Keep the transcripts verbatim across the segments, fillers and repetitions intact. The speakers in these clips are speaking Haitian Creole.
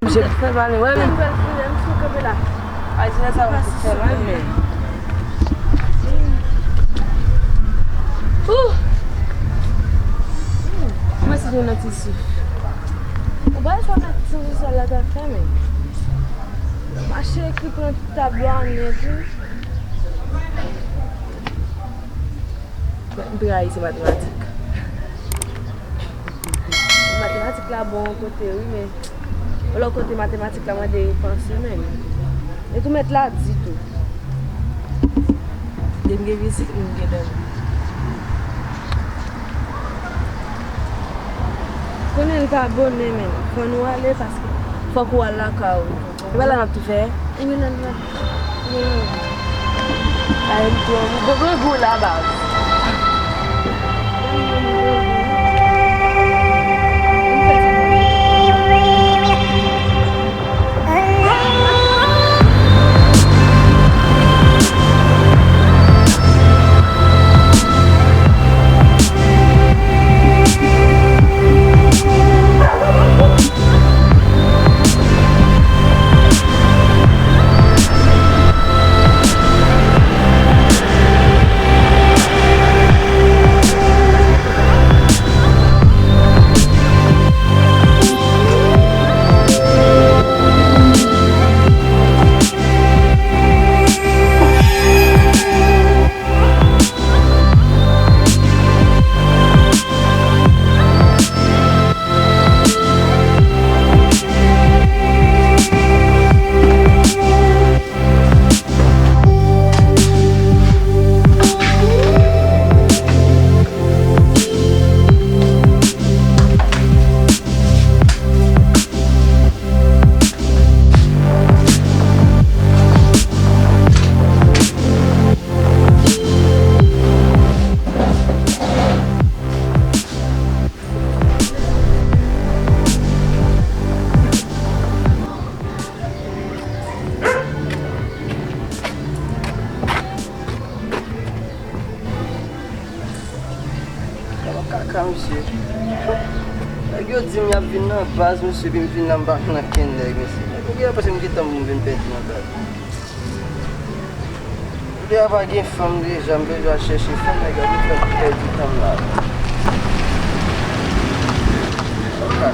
Misye fè mal, wè, men. Fè l fouye, misye kanpe la. A, di sa, sa va fè mal, men. Ouh! Mwen, si te nan ti souf. Ou pa chwa met ti souf sa la ta fè, men. Mache ekri pran tablo a nèt, wi. M trayi se matematik. Matematik la bon yon kote, wi, men yon lòt kote matematik la mande panse menm. E tou mèt la di tou. Depi m gen fizik, m gen dan. Konnen l pa bonnen, men fò nou ale, paske fòk ou al lakay ou. Ou wè la n ap tou fè? Wi, la n ap. Ay, m tou anvi. Bon, bon, bon, la, baz. Kaka, mesye. Nèg yo di m y ap vin nan baz, mesye, epi m vin la, m pa jwenn okenn nèg, mesye. Nèg yo gentan panse m gentan m vin pèdi nan baz. Kote a pa gen fanm deja, m bezwen al chèche fanm, nèg yo ap fè m pèdi tan m la. Kaka.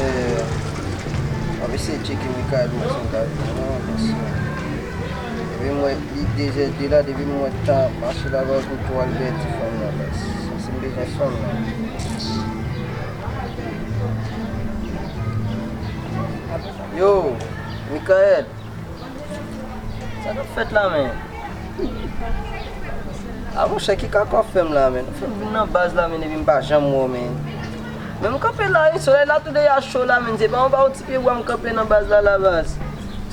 Eh, m ap eseye tcheke Mikaèl, mwen, si m ka jwenn non, paske depi m wè li de zè de la, depi m wè tan ap mache la, baz, m tou al pèdi fanm nan, baz. Si m bezwen fanm nan. Yo, Mikaèl. Sa k ap fèt la, men? A, monchè, ki kaka w fè m la, men? Ou fè m vin nan baz la, men, epi m pa janm wè w, men. Men m kanpe la, wi, solèy la tou deja cho la, men. Se pa yon, pa yon ti pye bwa m kanpe nan baz la, la, baz.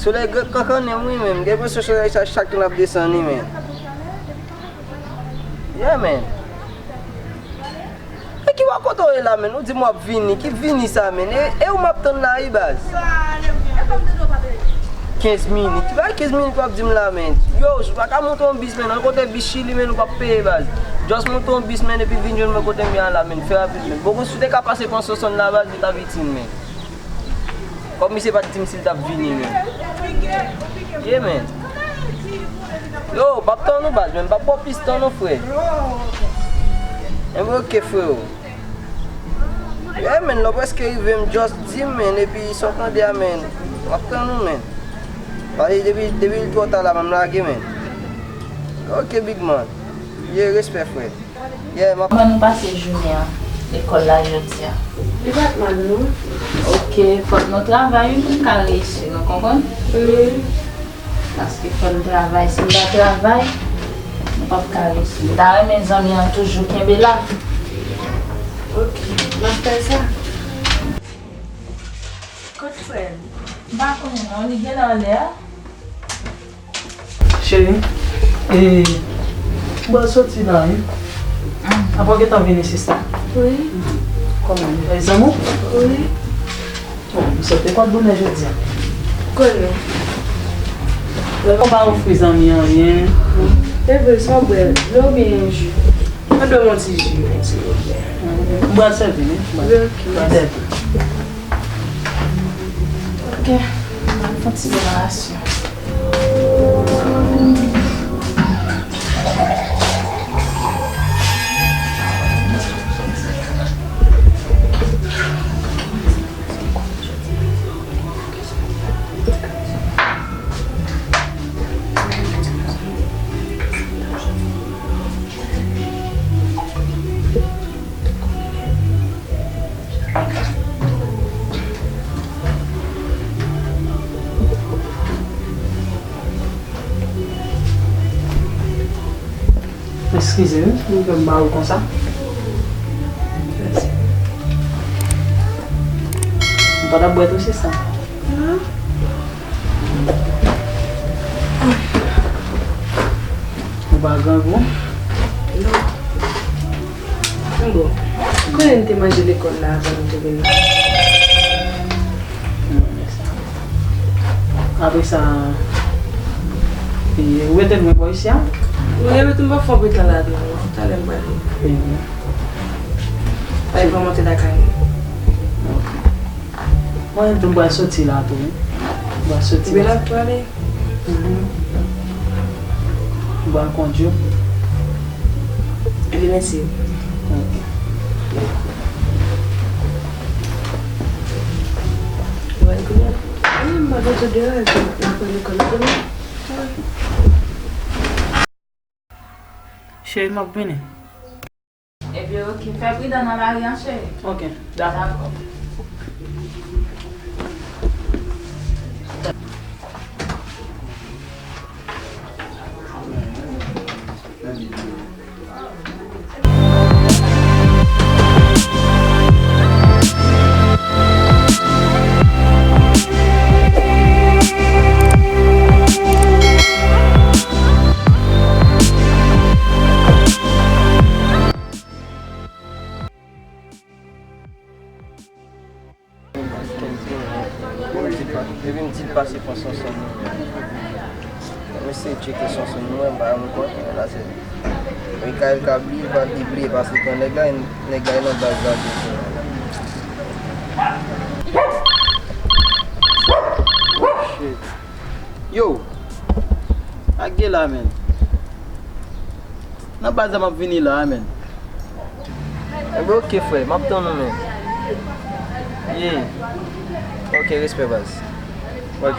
Solèy kankannen m, wi, men. M gen enpresyon solèy sa chak tan l ap desann, wi, men. Yeah, men. E ki bò kote w ye la, men? Ou di m w ap vini. Ki vini sa, men? E, e ou m ap tann la, wi, baz? Kenz minit. Ki bagay kenz minit w ap di m la, men? Yo, ou pa ka monte yon bis, men. Nan kote bis Chili, men, ou p ap peye, baz. Just monte yon bis, men, epi vin jwenn mwen kote m ye a la, men. Fè rapid, men. Bon, si w te ka pase pran Sonsonn la, baz, li t ap itil, men. Kòm misye pa t di m si l t ap vini, men. Yeah, men. Yo, m ap tann ou, baz, men m p ap ba w plis tan non, frè. Enben, oke, freo. Yeah, men, lè w prèske rive, m just di m, men, epi sa w tande a, men, m ap tann ou, men. Paske depi, depi l twò ta la, m lage, men. Oke, big man. Yeah, respè, frè. Yeah, m ap. Kòman nou pase jounen an lekòl la jodi a? Li pa t mal, non. Oke, fòk nou travay wi pou n ka reyisi, nou konprann? Wi. Paske fò n travay, si n pa travay, nou p ap ka reyisi. M ta renmen zanmi an toujou kenbe la. Oke. M ap fè sa. Kot frè m? M pa konnen non, li genlè anlè a. Cheri, e, m pral soti la, wi. Apa w gentan vini, sista? Wi. Kòman, nou fè zanmi? Wi. Bon, m sot lekòl bonè jodi a. Konnen. Lè w pa ofri zanmi anyen. E vre, sa w bwè, dlo oubyen yon ji? Mwen dwe yon ti ji, silvouplè. M pral sèvi, wi. M pral sèvi. Ok. M al fè yon ti reparasyon. Eskize m, m fè m ba ou konsa. M pa t ap bwè tou, sista. Ou pa grangou? Non. Bon, konnen n te manje lekòl la avan nou te vin la. Apre sa, e, ou rete lwen bò isi a? Wi, epi tou m pa fè anpil tan la tou non. Talè m prale. E. Fòk m monte lakay mwen. Ok. Mwen menm tou m pral soti la tou, wi. M pral soti. Epi la, prale. Mhm. M pral kondui. Epi mèsi. Ok. Ou wè kounye a? Wi, m pa gen tout deranje, m ap pran lekòl la demen. Cheri, m ap vini. Ebyen, ok. Fè pridan nan lari an, cheri. Ok, dakò. Dakò. Epi m di l pase pran Sonson nou. M eseye tcheke Sonson nou, m pa janm konn. La se Mikael ka bliye, l pa bliye, bliye pase pran nèg la, nèg la nan baz la tou. Shit. Yo! Ak gen la, men. Nan baz la m ap vini la a, men. Enben, ok, frè, m ap tann ou, men. Yeah. Ok, respè, baz. Ok.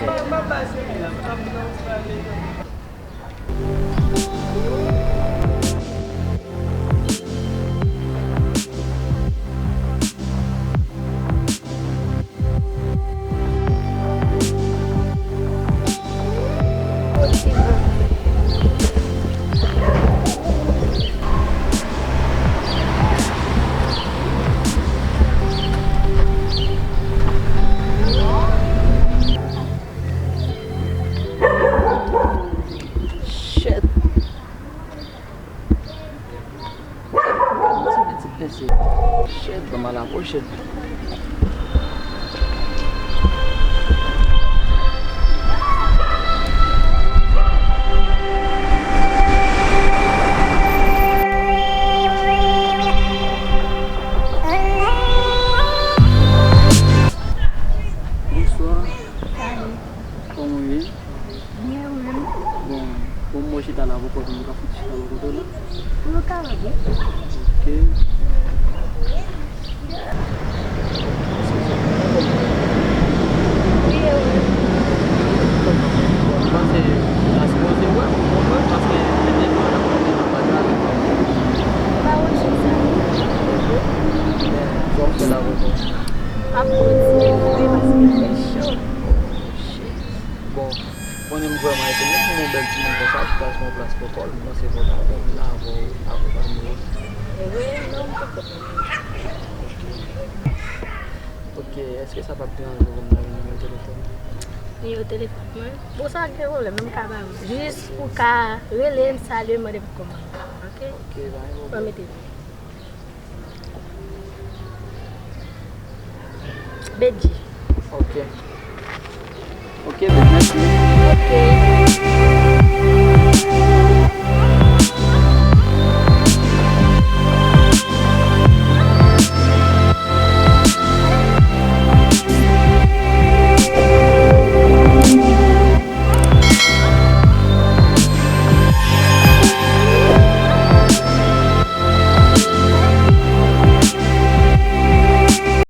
Shit. Shit, ban m al apwoche l. Bonswa. Kòman w ye? Byen, ou menm? Bon, bon, mwen chita la pou kont mwen, ou ka fout chita bò kote w la. Nou ka mande. Ok. Wi, e ou menm? Bon, m panse la sipoze wè m, ou konprann, paske depi lè m ap pale nan paj la avèk ou. M pa wè chèz sa, non. Men, sa w fè la, konsa? M ap kontinye vre paske fè cho. Shit. Bon, konnen m vrèman etone pou yon bèl timoun konsa ki pral sou yon plas lekòl, m panse fò w ta bon la avè w, akonpanye w. Wi, non, m konprann. Ok, èske sa p ap deranje w pou m ba w nimewo telefòn? Nimewo telefòn mwen? Bon, sa gen pwoblèm, menm ka ba w. Jis pou ka rele m, salye m, mande pou kòman. Ok? Ok, pa gen pwoblèm. Mwen mete. Bedji. Ok. Ok, ben, mèsi. Ok.